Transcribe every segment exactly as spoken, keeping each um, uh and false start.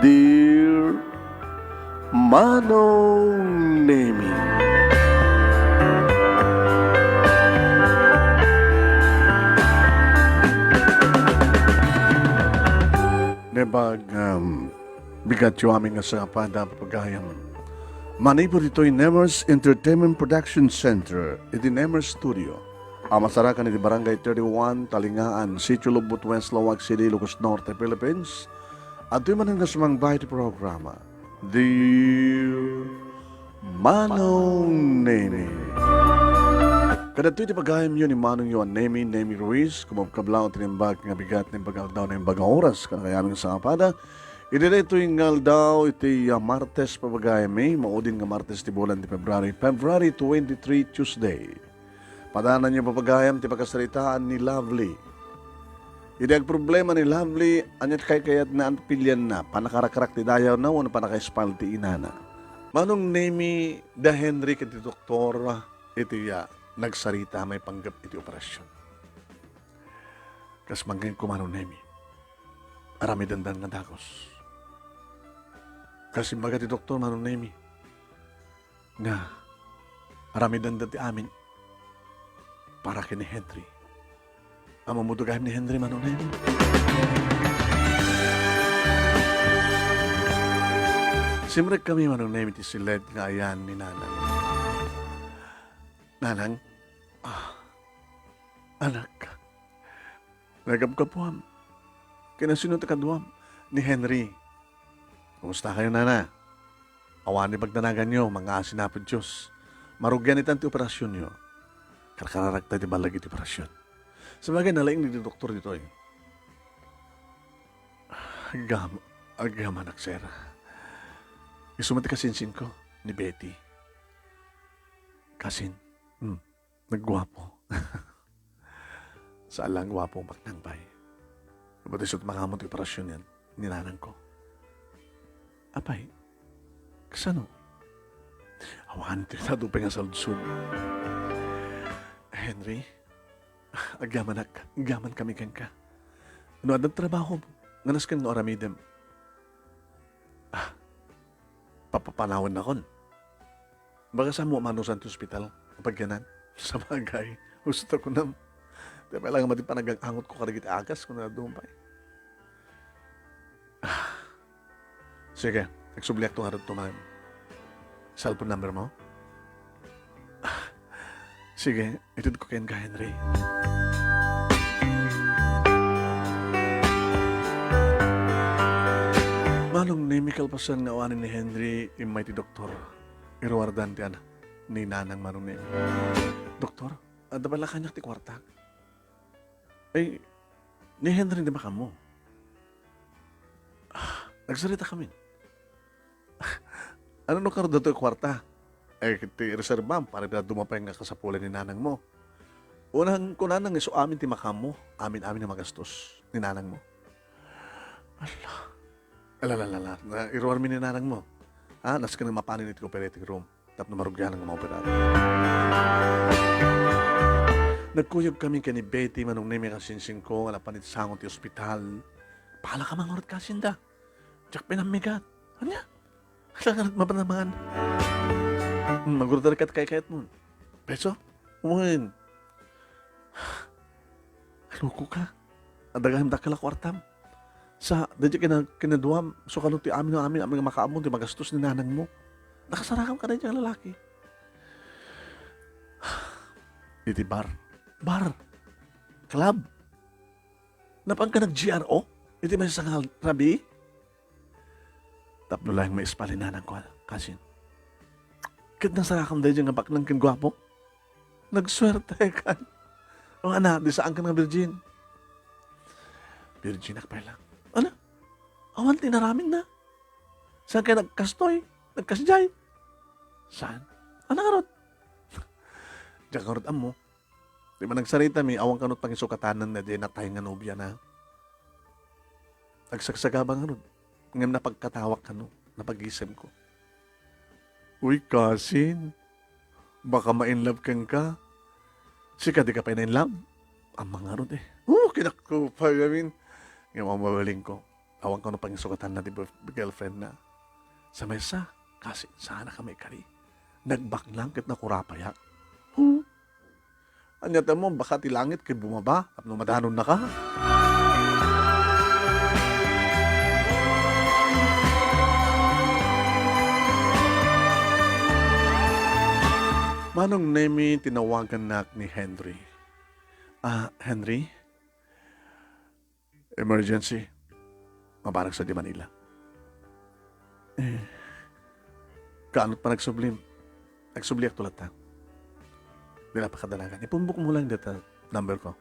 Dear Manong Nemi. Naimbag, um, bigat yo amin nga sangapad a pagayam. Manipud ditoy Nemers Entertainment Production Center, iti Nemers Studio, a masarakan iti Barangay thirty-one, Talingaan, Sitio Lubot West, Laoag City, Ilocos Norte, Philippines, adtoy manen nga sumangba iti programa, Dear Manong Nemi. Kadagitoy ti pagayamyo ni Manong yo a Nemi, Nemi Ruiz, kumabkablaw ti naimbag nga bigat, naimbag nga aldaw, naimbag nga oras, kadagitoy amin nga sangapad. Iti daytoy nga aldaw, iti, ah, Martes, pagayammi, maudin nga Martes ti bulan ti February, February twenty-three, Tuesday. Padananyo, pagayam, ti pakasaritaan ni Lovely. Idi agproblema ni Lovely, ania ti kaykayatna, ania ti pilianna, pannakarakrak ti dayawna wenno pannakaispal ti inana? Manong Nemi, da Henry ket ti doktor iti, ah, nagsarita maipanggep iti operasyon. Kas mangngegko, Manong Nemi, aramidenda nga dagus. Kas imbaga ti doktor, Manong Nemi, nga aramidenda ti amin para ken ni Henry. Ammom ti gayam ni Henry, Manong Nemi? Simrekkami, Manong Nemi, ti siled nga ayan ni Nanang. Nanang, ah, anak, nagapkapuam. Ken sino ti kaduam? Ni Henry. Kumusta kayo, Nana? Awan ti pagdanaganyo, mangngaasin Apo Dios. Marugian itan ti operasyonyo. Karkararagta ti ballag iti operasyon. Sabagay, nalaing ni doktor ditoy. Agam-, agamanak, sir. Isu met ti kasinsinko, ni Betty. Kasin, hmm. Nagguapo. Saan la a guapo, baknang pay. Ba't isu ti mangammo ti operasyon yan ni nanangko? Apay, kasano? Awan ti sadupay nga saludsod. Henry, agyamanak, agyaman kami kenka. No adda trabahom nga nasken nga aramidem, ah, papapanawennakon. Bagas ammo a manusan ti ospital, apagyanan. Sabagay, husto ta kunam. Ti pay la nga madi panagang-angotko kadagiti agas, kuna dadduma pay. Ah. Sige, agsubliakto ngarud to, ma'am. Cellphone number mo? Ah. Sige, itedko kenka, Henry. Manong Nemi, kalpasan nga awanen ni Henry, immay ti doktor. Iruardan ti anak ni Nanang Manong Nemi. "Doktor, adda pay la kaniak ti kuarta?" "Ay, ni Henry ti makaammo." "Ah, nagsarita kami." "Ano no karud datoy kuarta? Eh, ti reserbam, para dadduma pay nga kasapulan ni nanangmo. Unang kunana nga isu amin ti makaammo, amin-amin nga magastos ni nanangmo." Ala. Ala, ala, ala. Na, iruarmi ni nanangmo. Ha? Nasken nga mapanen iti operating room. Tapno marugian nga maoperar. Nagkuyog kami ken ni Betty, Manong Nemi, kasinsinko, nga napan iti sango ti ospital. "Pala ka mangarud kasinda. Diak pinammigat." Ania? Saan ka nagmapanaman? Hmm, magurder ka ti kaykayatmo. Peso? Wen. Aluko ka. Adda gayam dakkel a kuartam. Sa, daydi kina-, kinaduam, isu kano ti amin, amin, amin nga makaammo ti magastos ni nanangmo. Nakasarakam kadaydi a lalaki. Iti bar. Bar. Club. Napan ka nag-G R O? Iti maysa nga rabii? Tapno laeng maispal ni nanangko, kasin. Ket nasarakam daydi nga baknang ken guapo? Nagsuertekan. O ana, di saan ka nga virgin? Virginak pay lang. Ano? Awan ti inaramidna. Saan ka nagkastoy? Nagkasdiay? Saan? Ano ngarud? Diak ngarud ammo. Ti managsaritami, awan kano pangisukatanan na di natay nga nobiana. Agsagsagaba ngarud. Ngem napagkatawak kano, napagisemko. Uy, kasin, baka ma-in love kenka. Sika, di ka pay na-in love? Ammom ngarud eh. Oh, kinakupay amin. Ngem mabalinko. Awan ko no pangisungatanna ti boyf-, girlfriend na. Sa maysa, kasi sana ka maikari. Nagbaknang ket nakurapayak. Huh? Ania ta mo, baka ti langit ket bumaba tapno madanonnaka. Manong Nemi, tinawagannak ni Henry. Ah, Henry? Emergency. Mabarag sa di Manila. Eh, kaanot pa nagsublim? Nagsubliak to latta. Di na pakadanagan. Ipumbok mo lang dita number ko.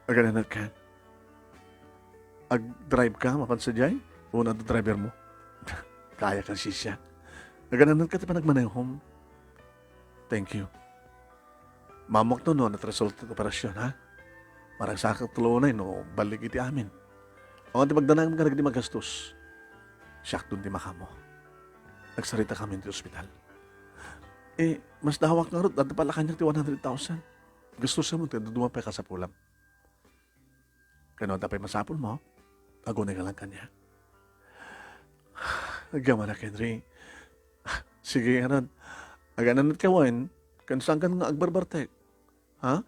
Agananak ka? Ag-drive ka, mapan sadiay? Una do driver mo. Kaya ka sisya. Agananak ka ti panagmanehom. Thank you. Maammoak no, no, nat-result ti operasyon, ha? Maragsak ti tulonay no, balik iti amin. Awan ti pagdanagam kadagiti magastos. Siakton ti makamo. Nagsarita kami ti ospital. Eh, mas dawak ngarud, adda pala kaniak ti one hundred thousand. Gastos mo, ti dua pay kasapulam. Kano adda pay masapul mo? Agunay ka lang kanya. Agyamanak, Henry. Sige, ngarud. Agananat ka, Wen. Kansankan nga agbarbartek. Ha?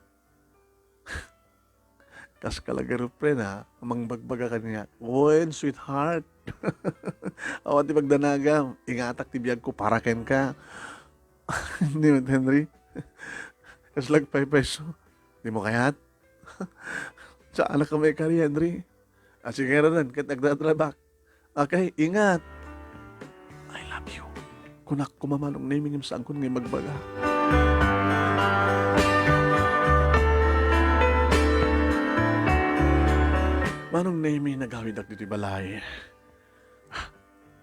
Kas ka la girlfriend, ha? Mangbagbaga kaniak. Wen, sweetheart. Awan ti pagdanagam. Ingatak ti biag ko para kenka. Ni Henry. Kas lagpaypayso. Di mo kayat? Saan ka maikari, Henry? Ah, sige, Ronan, ket agdadrive-ak. Okay, ingat. I love you. Kunak koma, Manong Nemi, ngem saankon nga imbagbaga. Manong Nemi, nagawidak ditoy balay.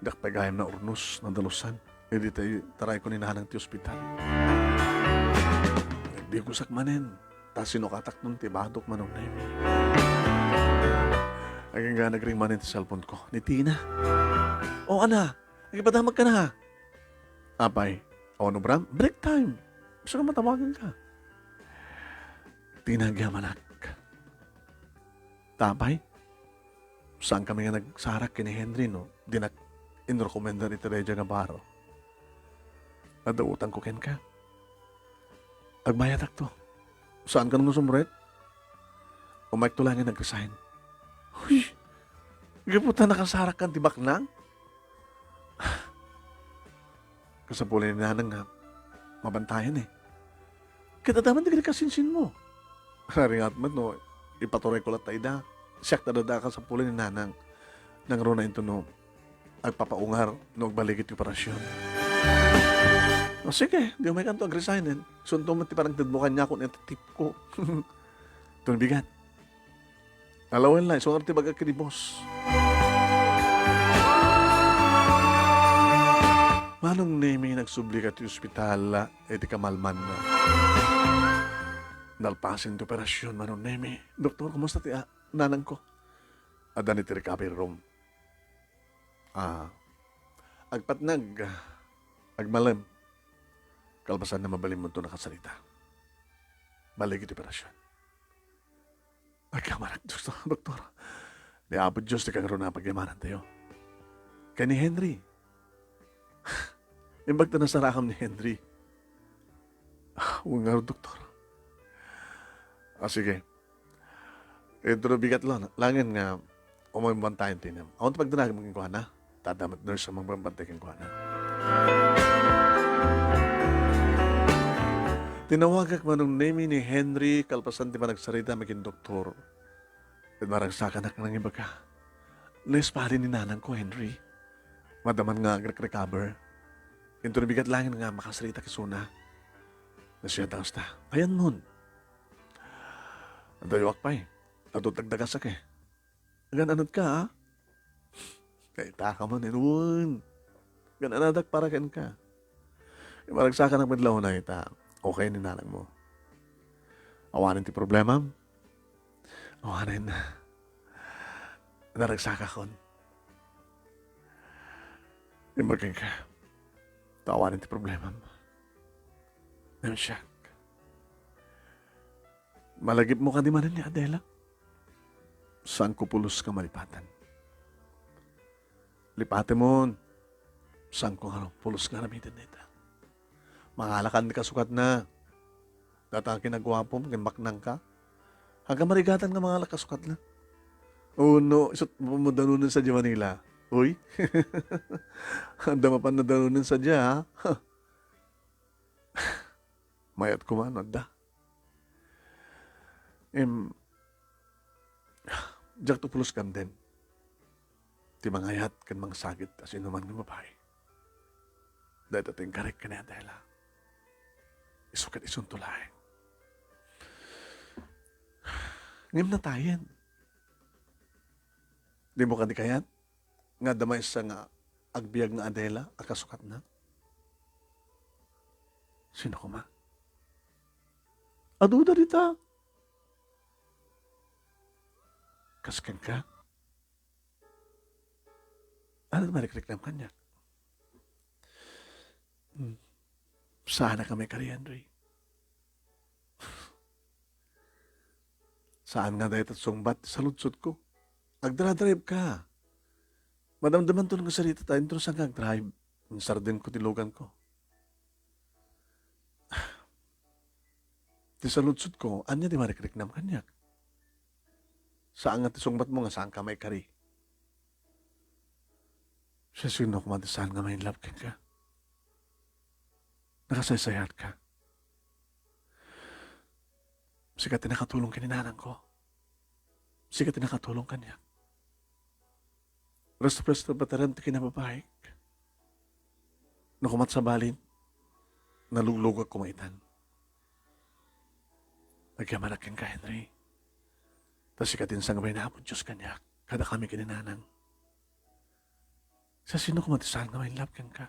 Diak pay gayam naurnos, nadalusan. Idi tay tarayko ni Nanang ti ospital. Nagdigosak manen, ta sinukatakton ti badok, Manong Nemi. Agingga nagring manen ti cellphone ko. Ni Tina. O, ana, nagipadamagka na, ha? Apay, awan obram? Break time. Gusto ka matawagan ka? Tina, agyamanak. Tapay? Saan kami nga nagsarak ken ni Henry no dinak inrekomendar iti daydiay nga baro? Adda utangko kenka. Agbayadakto. Saan ka nga sumrek? Umaykto laeng nga nag-resign. Huy! Gapu ta nakasarakkan ti baknang? Kasapulan ni Nanang nga mabantayan, eh. Ket adda man dagiti kasinsinmo. Naringat met no ipaturay ko latta ida. Siak ta dada kasapulan ni Nanang. Nangruna into no agpapaungar no agbalik iti operasyon. O sige, di umaykanto agresignen. Sunto met ti panagtedmo kaniako iti tipko. Ito bigat. Alawen la, isu nga ti bagak iti boss. Manong Nemi, nagsubli ka ti ospital iti kamalman. Nalpasen ti operasyon, Manong Nemi. Doktor, kumusta ti, ah, nanangko? Adda iti recovery room. Ah, agpatnag, ah, agmalem. Kalpasan na mabalinmonto nakasarita. Balik iti operasyon. Agkammarag, Doktor, Doktor. Ni Apo Dios ti kangruna pagyamanantayo. Ken ni Henry. Imbag ta nasarakam ni Henry. Ah, wen ngarud, Doktor. Ah, sige. Ito bigat lang, langen nga umay bantayan ti inem. Awan ti pagdanagam kenkuana. Ta adda met nurse a mangbantay kenkuana. Tinawagak Manong Nemi ni Henry kalpasan ti panagsarita mi ken doktor. Ket maragsakanak nangibaga. Naisparin ni nanangko, Henry. Madama nga agrecover. Inton bigat langen nga makasarita isuna. Nasiatangas ta. Ayanmon. Adayoak pay. Adu ti agdagasakon. Agan-anadka, a? Dayta ka man, Edwin. Agan-anadak para kenka. Maragsakanak met la unay ta okay ni nanangmo. Awanen ti problemam. Awanen. Naragsakakon. Imbag kenka. Ta awanen ti problemam. Ngem siak. Malagipmo kadi manen ni Adela? Saanko pulos nga malipatan. Lipatemon, saanko nga pulos nga aramiden dayta. Mangalakan ti kasukatna. Data nga kinaguapom, ken maknangka. Agka marigatan nga mangalak kasukatna. Oh, no, isut' mo danonen sadiay Manila. Uy. Adda mapan na danonen sadiay, ha? Mayat koma no adda. Em, diakto pulos nga amden ti mangayat ken mangsagit a sinuman nga babai. Dayta ti inkarik ken ni Adela. Isu ket isunto laeng. Ngem natayen. Dimo kadi kayat nga adda maysa nga agbiag nga Adela a kasukatna? Sino koma? Adu dayta. Kas kenka? Adu ti marikriknam kaniak? Hmm. Saanak a maikari, Henry. Saan nga dayta sungbat ti saludsodko. Agdrive-drive ka. Madamdamanto nga sarita ta, inton saan nga agdrive, insardengko ti luganko. Ti saludsodko, ania ti marikriknam kaniak? Saan nga ti sungbatmo nga saanka maikari? Siasino koma ti saan nga ma-in love kenka? Nakasaysayaatka. Sika ti nakatulong ken ni nanangko. Sika ti nakatulong kaniak. Resto-resto batarem ti kinababaik. No koma ti sabali, naluglugak koma itan. Agyamanak kenka, Henry. Ta sika ti insangbaen ni Apo Dios kaniak, kadakami ken ni nanang. Siasino koma ti saan nga ma-in love kenka?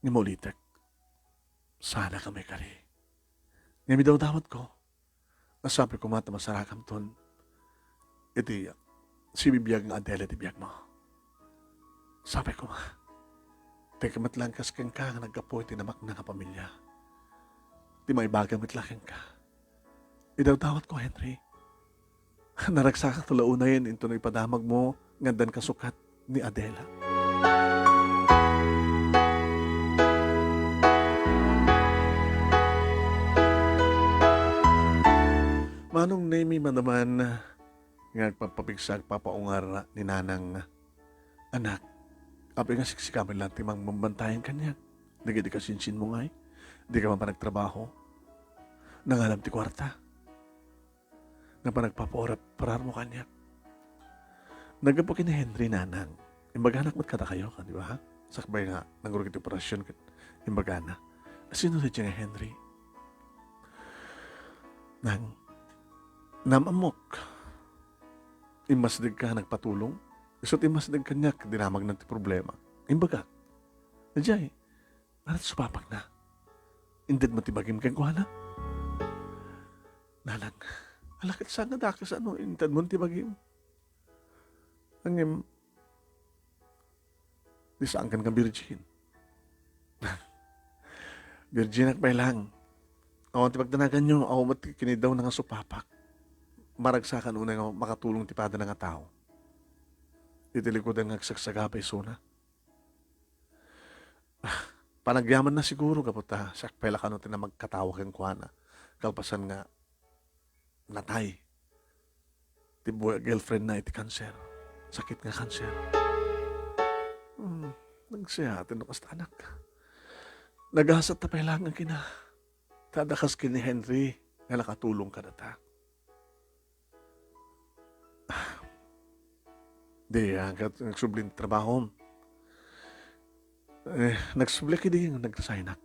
Ngem ulitek, saanak a maikari. Ngem idawdawatko, nga sapay koma ta masarakamton iti sibibiag nga Adela ti biagmo. Sapay koma. Ti met laeng kas kenka nga naggapu iti namaknang a pamilia. Ti maibagam met la kenka. Idawdawatko, Henry. Naragsakak la unayen inton ipadamagmo nga addan kasukat ni Adela. Manong Nemi manaman nga agpapapigsa, agpapaungar ni nanang, "Anak, apay nga siksika met laeng ti mangbambantayan kaniak? Dagiti kasinsinmo ngay, dika man panagtrabaho. Nangalam ti kuarta nga panagpapaorar-pararmo kaniak." Naggapu ken ni Henry, nanang. Imbaganak met kadakayo, di ba? Sakbay nga nangrugi ti operasyon ket imbagana, "Sino daydiay nga Henry?" "Nang, naam-ammok. Immasdegka, nagpatulong. Isu ti immasdeg kaniak, dinamagna ti problema." Imbagak, "Daydiay, ngarud, supapakna. Intedmo ti bagim kenkuana?" "Nanang, ala ket saan nga dakes no intedmon ti bagim. Ngem, di saankan nga virgin." "Virginak pay laeng. Awan ti pagdanaganyo, awan met ti kinidawna nga supapak. Maragsakan unay nga makatulong ti padana nga tao iti likudan nga agsagsagaba isuna. Panagyamanna siguro gapu ta siak pay la kano ti namagkatawa kenkuana kalpasan nga natay ti boy-, girlfriendna iti kanser. Sakit nga kanser." Hmm, nagsiaten no kasta, anak. Nagasat ta pay laeng a kina-, ta adda kas ken ni Henry nga nakatulong kadata. Di, ah, kat-, nagsubli ti trabahom. Eh, nagsubli kadi nga nagresignak.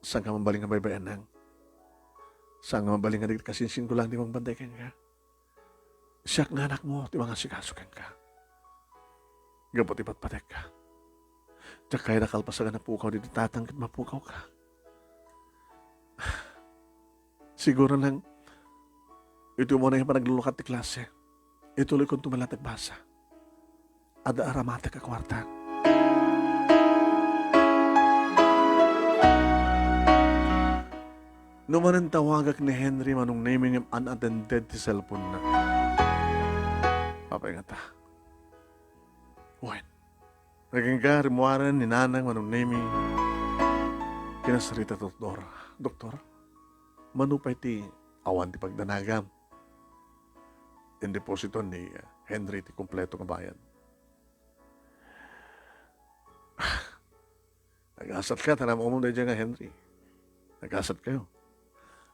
Saanka mabalin nga baybay-annak? Saanka mabalin nga dagiti kasinsinko laeng ti mangbantay kenka? Siak nga anakmo ti mangasikaso kenka. Gapu ti patpatekka, diak kayat a kalpasan nga napukaw ditoy tatang ket mapukawka. Siguro nang iti umuna nga panaglulukat ti klase, ituloykonto met laeng ti agbasa. Adda aramatek a kuarta. No manen tawagak ni Henry, Manong Nemy, ngem unattended ti cellphone-na. Apay ngata? Wen, agingga rimmuaren ni Nanang, Manong Nemy, kinasarita ti doktor. "Doktor, mano pay ti awan ti pagdanagam? Indeposito ni Henry ti kompleto nga bayad." "Nagasatka, ta naam-amom daydiay nga Henry. Nagasatkayo.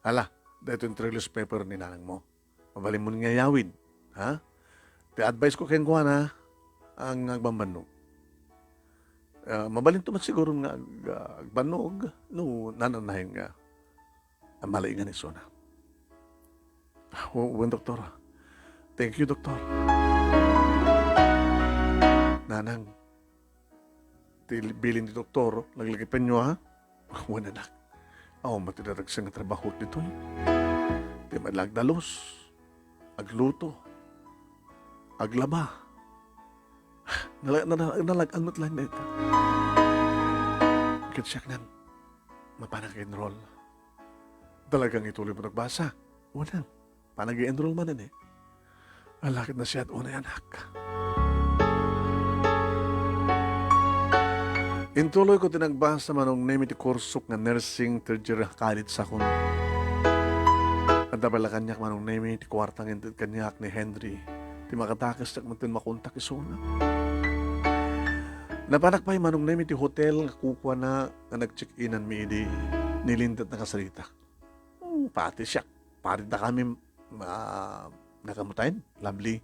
Ala, daytoy ti newspaper ni nanangmo. Mabalinmon nga iyawid, ha? Ti advice ko kenkuana, nga agbambannog. Ah, mabalinto met siguro nga ag-, agbannog no nananayon nga a, maliingan isuna." "Wen, doktor. Thank you, doktor." "Nanang, ti bilin ti doktor, laglagipenyo, ha?" "Wen, anak. Awan met ti daragsa nga trabaho ditoy. Ti met la agdalus, agluto, aglaba. Nala-, nala-, nalag-an met laeng dayta. Ket siak, Nang, mapanak enroll." "Talagang ituloy mo nagbasa?" "Wen, Nang. Panag-enroll manen, eh." "Ala, ket nasayaat unay, anak." Intuloyko ti nagbasa, Manong Nemy, ti kursok nga nursing third year college sakon. Adda pay la kaniak, Manong Nemy, ti kuarta nga inted kaniak ni Henry, ti makatakestak met ken makontak isuna. Napanak pay, Manong Nemy, ti hotel nga kukuana nga nag-check-inanmi idi nilintedna kasaritak. Hmm, pati siak, pati dakami, ah, nakamutayen, Lovely.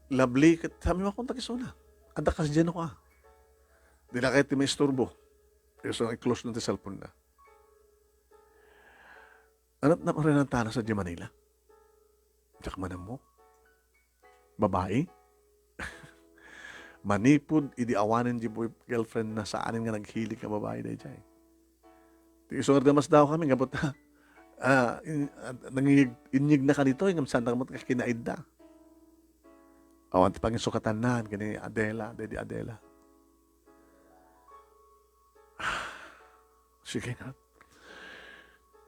Lovely, ket saan mi makontak isuna? Adda kasdiay no, a. Dina kayat ti maisturbo. Isu nga i-close na ti cellphone-na. Ania ti naparinantana sadiay Manila? Diak man ammo. Babai? Manipud idi awanen di boy-, girlfriend-na, saanen nga naghilig nga babai daydiay. Ti isu nga damasdawkami, ngem, ah, in-, ah, nangig-, inyegna kaditoy, ngem saanna met nga kinaidda. Awan ti panginsukatanna ken ni Adela, daydi Adela. Sige nga.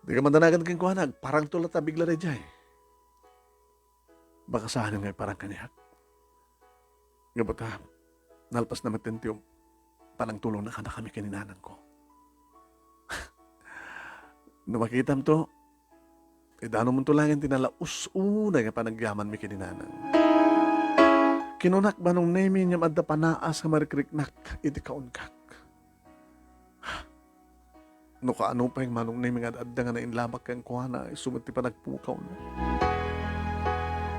Dika man danagan kenkuana, agparangto latta bigla daydiay. Baka saanen nga agparang kaniak. Ngem ta, nalpas na met ti panangtulongna kadakami ken ni nanangko. No makitamto, idanumonto laeng ti nalaus unay nga panagyamanmi ken ni nanang. Kinunak, Manong Nemy, ngem adda panaas nga marikriknak iti kaunkak. No kaano pay, Manong Nemy, nga ad-adda nga nainlabak kenkuana, isu met ti panagpukawna.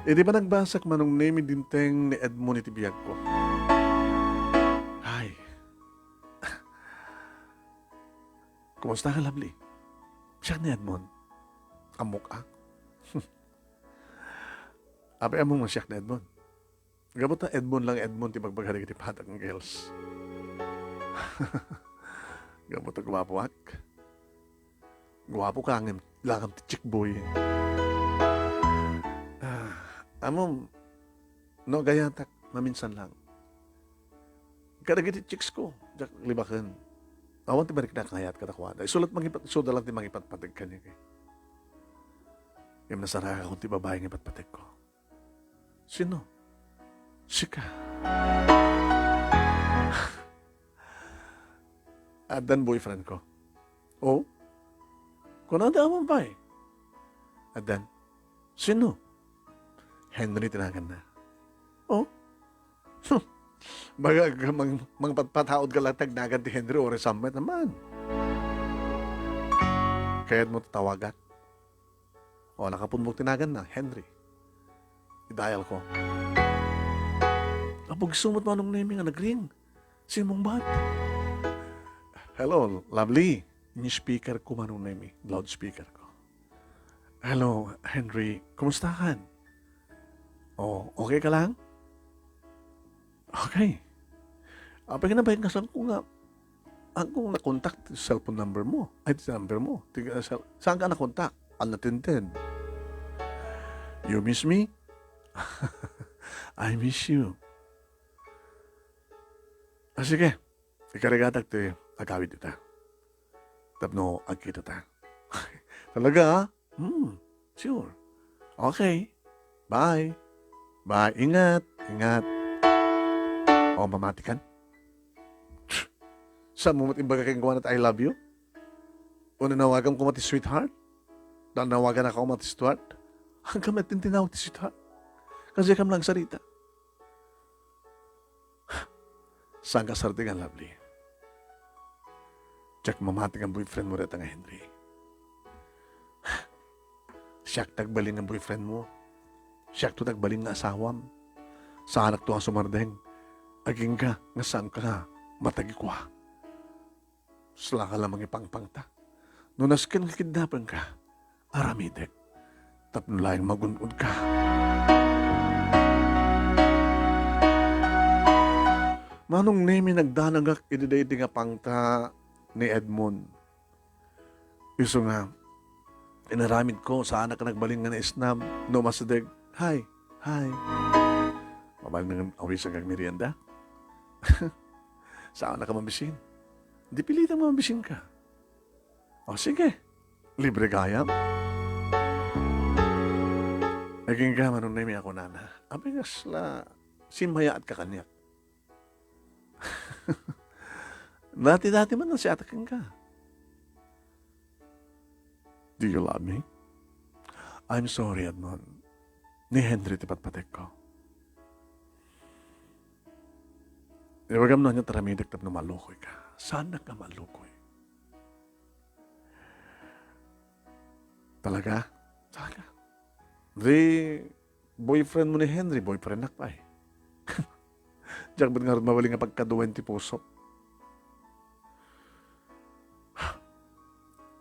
Idi panagbasak, Manong Nemy, dimteng ni Edmond iti biagko. Hay. Kumusta ka, Lovely? Siak ni Edmond. Ammok a. Apay ammom nga siak ni Edmond? Gapu ta Edmond lang Edmond ti bagbaga dagiti padagna nga girls. Gapu ta guapoak. Guapoka ngem langam ti chick boy. Ah, ammom, no agayatak, maminsan lang. Kadagiti chicks ko, diak libaken. Awan ti mariknak nga ayat kadakuada. Isu la't mangipat-, isuda lang ti mangipatpateg kaniak. Ngem nasarakon ti babai nga ipatpategko. Sino? Sika. Addan boyfriend ko. Oh? Kunada awan pay? Addan. Sino? Henry ti naganna. Oh? Baga, mang-, mangpatpataod ka lang ti agnagan ti Henry, uray sammet naman. Kayatmo tatawagak? O, nakapunbok ti naganna, Henry. I-dial ko. Apo, isu met, Manong Nemy, nga nag-ring. Simmungbat. Hello, Lovely. Ini speaker ko, Manong Nemy. Loudspeaker ko. Hello, Henry. Kumusta ka? Oh, okay ka lang? Okay. Apay nga nabayag nga saan ko nga, ang kong nakontak ti cellphone number mo. Ay, ti number mo. Ti, uh, cell-, saan ka nakontak? Unattended. You miss me? I miss you. Ah, sige. Ikarigatak ti agawid ita. Tapno agkitata. Talaga, ah? Hmm, sure. Okay. Bye. Bye. Ingat. Ingat. O, mamatikan? Saanmo met imbaga kenkuana ti I love you? O nanawaganka met ti sweetheart? Nanawaganka met ti sweetheart? Haanka met tinawag ti sweetheart? Kasdiay ka met agsarita. Saanka asardeng, Lovely. Diak mamati nga boyfriend mo dayta nga Henry. Siak ti agbalin nga boyfriend mo. Siak ti agbalin nga asawam. Saanakto a sumardeng. Agingga nga saanka nga matagikua. Saka la mangipangpangta. No nasken nga kidnapenka, aramidek tapno laeng magun-odka. Manong Nemi, nagdanagak idi daydi nga pangta ni Edmond. Isu nga, inaramidko, saanak a nagbalin nga naisnam, no masideg, "Hi, hi." Mabalin nga awisan nga agmerienda? Saanak a mabisin? Di pilitan nga mabisinka. O, sige. Libre gayam. Agingga, Manong Nemi, a kunana. Apay, kasla simmayaat ka kaniak. Dati-dati man nasiatak kenka. Do you love me? I'm sorry, Edmond. Ni Henry ti patpatekko. Ibagam no ania ti aramidek tapno malukoyka. Saanak nga malukoy. Talaga? Talaga. Di boyfriend mo ni Henry, boyfriendnak pay. Diak met ngarud mabalin nga pagkaduaen ti pusok.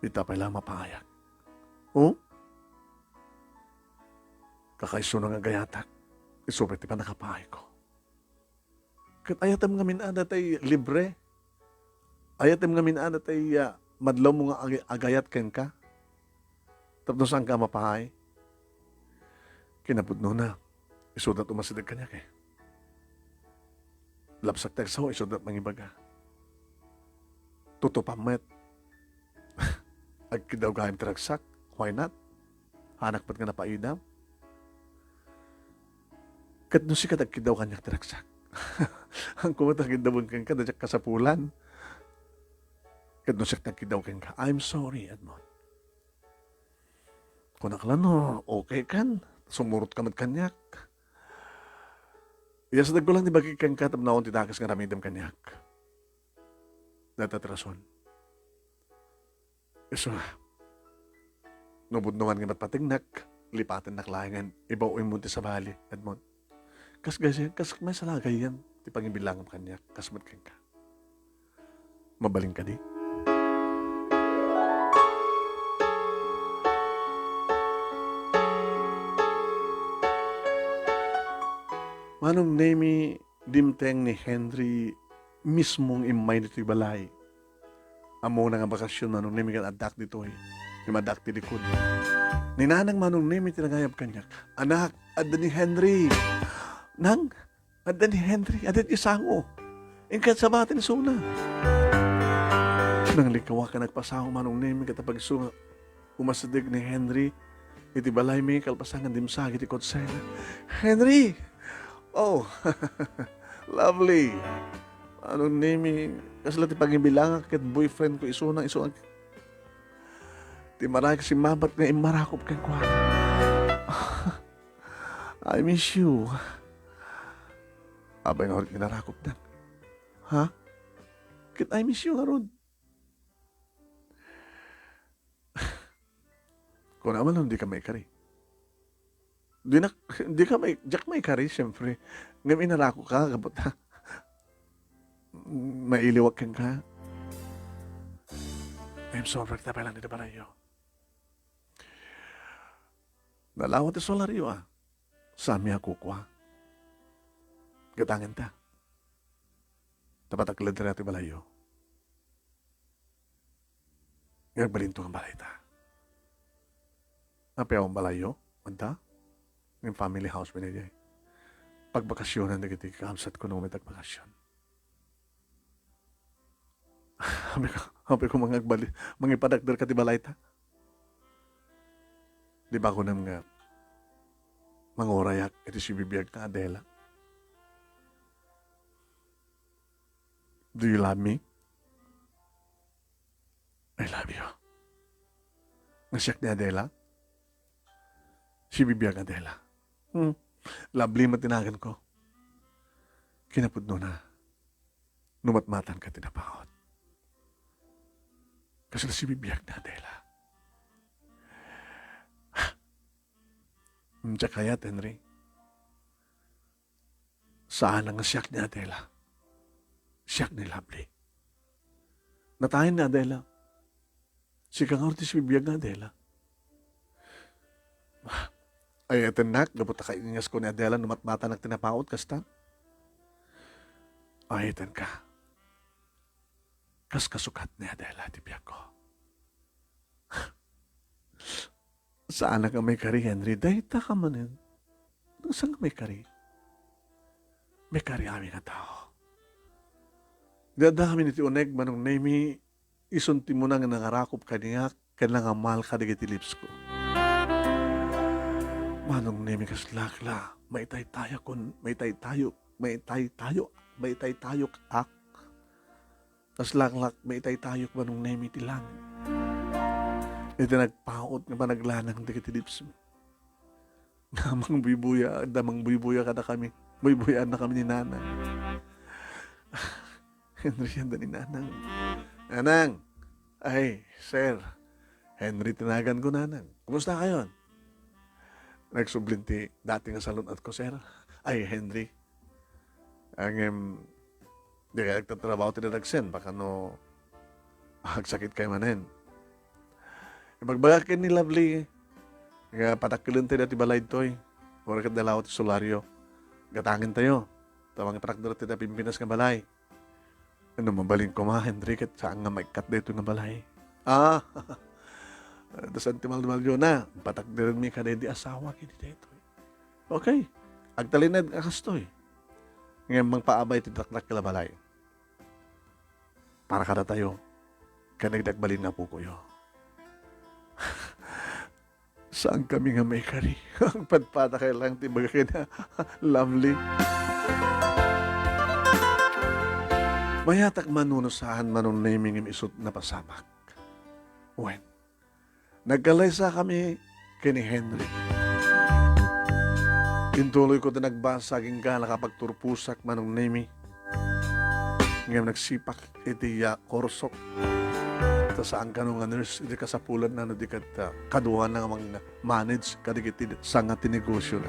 Ita pay la mapaayak. O? Kakaisuna nga agayatak, isu pay ti pannakapaayko. Ket ayatem ngamin a datay libre? Ayatem ngamin a datay, ah, madlawmo nga ag-, agayat kenka? Tapno saanka a mapaay? Kinapudnona, isuda ti umasideg kaniak, eh. Lapsak ti agsao, isuda ti mangibaga. Tutupam met. Agkiddaw gayam ti ragsak. Why not? Anak met nga napaidam. Ket no sika ti agkiddaw kaniak ti ragsak. Haanko met a kiddawen kenka, diak kasapulan. Ket no siak ti agkiddaw kenka, I'm sorry, Edmond. Kunak la no, okay kan, sumurotka met kaniak. Iyasidegko lang ti bagik kenka tapno awan ti dakes nga aramidem kaniak. Dayta ti rason. Isu, no budnongan nga matpategnak, lipatennak laengen, ibaw-im ti sabali, Edmond. Kas gayam, kas maysa la gayam ti pangibilangam kaniak, kas met kenka. Mabalin kadi? Manong Nemi, dimteng ni Henry mismong immay ditoy balay. Ammona nga bakasyon, Manong Nemi, ket addak ditoy. Ngem addak ti likod. Ni nanang Manong Nemi ti nangayab kaniak. "Anak, adda ni Henry." "Nang, adda ni Henry? Adda ti sango. Inka sabati ni suna." Nanglikawak a nagpasaw, Manong Nemi, ket apagsunga. Umasideg ni Henry iti balaymi kalpasan nga dimsagi ti kutsena. "Henry! Oh, Lovely! Manong Nemi, kasla ti pangibilangak ket boyfriend ko isuna, isu ag-, ti maray simmabat nga immarakop kenkuana. I miss you." Apay ngarud inarakopda? Ha? Ket I miss you ngarud. Kuna man, dika maikari. Dinak, dika mai-, diak maikari, siyempre. Ngem inarakoka, gapu ta mailiwak kenka. I'm sorry, ta pay lang dita balayyo. Nalawa ti solaryo, ah. Saanmi a kukua. Gatangen ta. Tapno agledra ti balayyo. Nga agbalinto nga balayta. Apay, awan balayyo? Adda? Nga family house mi daydiay. Pagbakasyonan dagiti kakabsatko no met agbakasyon. Apay ko, apay ko mangagbali-, mangipadakder ka ti balayta? Di ba kunem nga mangurayak iti sibibiag nga Adela? Do you love me? I love you. Nga siak ni Adela? Sibibiag nga Adela. Hmm. Lovely met ti naganko. Kinapudnona, no matmatanka ti napaut. Kasla sibibiag nga Adela. Diak kayat, Henry. Saan nga siak ni Adela. Siak ni Lovely. Natayen ni Adela. Sika ngarud ti sibibiag nga Adela. Ay, etennak, gapu ta kaingasko ni Adela no matmatanak ti napaut, kasta? Ay, etenka. Kas kasukat ni Adela ti biagko. Saanak a maikari, Henry. Dayta ka manen. Saan nga maikari? Maikari amin nga tao. Di adda amin iti uneg, Manong Nemi, isun ti umuna nga nangarakop kaniak ken nangamal kadagiti lipsko. Manong Nemi, kaslak la, maitaytayo kun, maitaytayo, maitaytayo, maitaytayok ak. Kaslaklak, maitaytayok, Manong Nemi, ti langit. Iti nagpaut nga panaglanang dagiti lipsmi. Nga mangbuybuya, adda mangbuybuya kadakami. Buybuyaanna kami ni Nanang. Henry, adda ni Nanang. Nanang! Ay, sir. Henry ti naganko, Nanang. Kumusta kayon? Nagsublin ti dati nga salun-atko, sir. Ay, Henry. Ngem, di kay agtatrabaho ti dadagsen, baka no agsakit kay manen. Ibagbagak ken ni Lovely nga patakkelentayo daytoy balay ditoy. Uray ket dalaw ti solario. Gatangentayo. Ta mangipatakder ti da Pimpinas nga balay. No mabalin koma, Henry, ket saan nga maikkat daytoy nga balay. Ah, da San Timaldimaldiona, patakderenmi kadaydi asawa ket daytoy. Okay, agtalinaed a kastoy. Ngem mangpaabay ti dakdakkel a balay. Para kadatayo, ken dagiti agbalin nga apokoyo. Saan kami nga maikari? Agpadpadakay lang ti ibaga ken Lovely. Mayatak man no saan, Manong Nemi, ngem isut napasamak. Wen, nagkallaysa kami ken ni Henry. Intuloyko ti nagbasa agingga nakapagturposak, Manong Nemi. Ngem nagsipak iti, ah, kursok. Ta saan kano nga nurse iti kasapulanna no di ket, ah, kaduana nga mang-manage kadagiti sanga ti negosiona.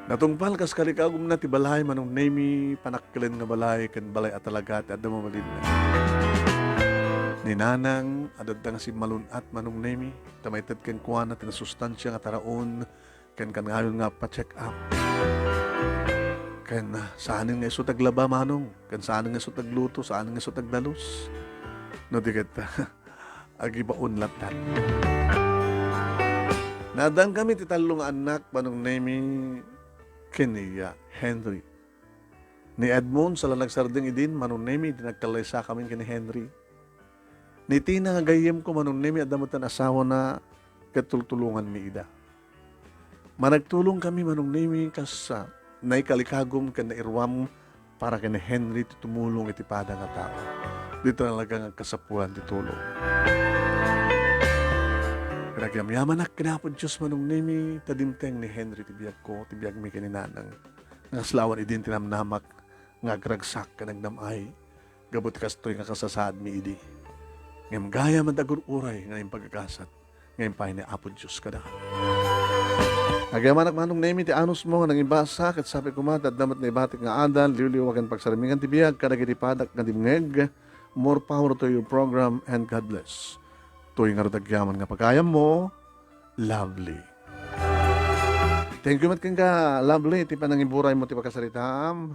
Natungpal kas kalikagumna ti balay, Manong Nemi, panakkelen nga balay ken balay a talaga ti adda mabalinna. Ni Nanang, adda nga simmalun-at, Manong Nemi, ta maited kenkuana ti nasustansia nga taraon ken kanayon nga pa-check up. Ken, ah, saanen nga isu ti aglaba, Manong, ken saanen nga isu ti agluto, saanen nga isu ti agdalus. No di ket, agibaon lattan. Naaddaan kami ti tallo nga annak, Manong Nemi, ken ni, ah, Henry. Ni Edmond, sala nagsardeng idin, Manong Nemi, idi nagkallaysa kami ken ni Henry. Ni Tina nga gayyemko, Manong Nemi, adda metten asawana ket tultulonganmi ida. Managtulong kami, Manong Nemi, kas, ah, naikalikagum ken nairuam para ken ni Henry ti tumulong iti pada nga tao. Di talaga nga kasapulan ti tulong. Ken agyamyamanak ken Apo Dios, Manong Nemi, ta dimteng ni Henry ti biagko, ti biagmi ken ni Nanang. Nga kasla awan idin ti namnamak nga agragsak ken agdam-ay gapu ti kastoy nga kasasaadmi idi. Ngem gayam a agur-uray nga impagagasat nga impay ni Apo Dios kadakami. Agyamanak, Manong Nemi, ti anusmo nga nangibasa, ket sapay koma ta adda met naibatik nga adal, liwliwa ken pagsarmingan ti biag kadagiti padak nga dimngeg. More power to your program and God bless. Toy ngarud agyaman nga pagayammo, Lovely. Thank you met kenka, Lovely, ti panangiburaymo ti pakasaritaam.